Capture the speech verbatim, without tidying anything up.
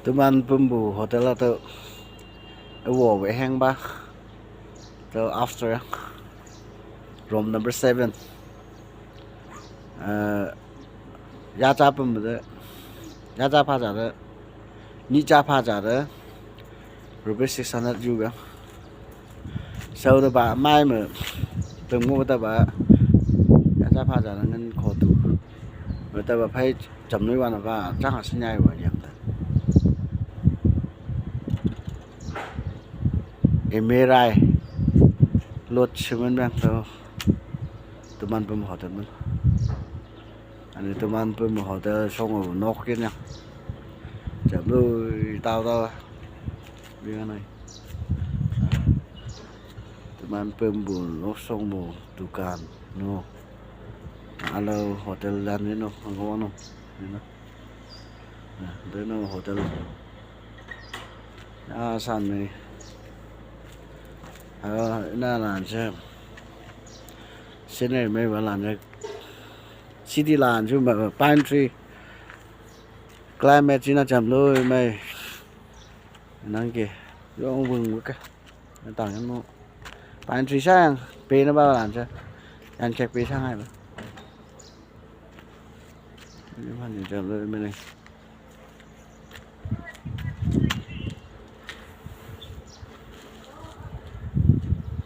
Teman pumbu hotel a to, a wo we hang ba. To after room number seven. Uh, ya cha pum de, ya cha pha cha de, ni cha pha cha de, rupees six hundred ju ga. So de ba mai me, pum mo de ba, ya cha pha cha de ngan ko tu. Me de ba phai cham nui wan ba, chang a snyai wa yang de. Emerai. Lot semen bang to. Teman pum hotel man. Ani teman pum hotel song o nok kin ya. Jam lu tao tao. Bi ngan nai. Teman pum bu nok song bu dukan no. Alo hotel dan ni no, ang ko no. Ni no. Nah, de no hotel. Ah, san ni. Ah, na lan se. Scenery me ba lan se. City lan chu ma pine tree. Climate chi na cham lo me. Nang ke. Yong wung ka. Tang yan mo. Pine tree sa yang pe na ba lan se. Yan kek pe sa ngai ba. Ni phan ni cham lo me ne.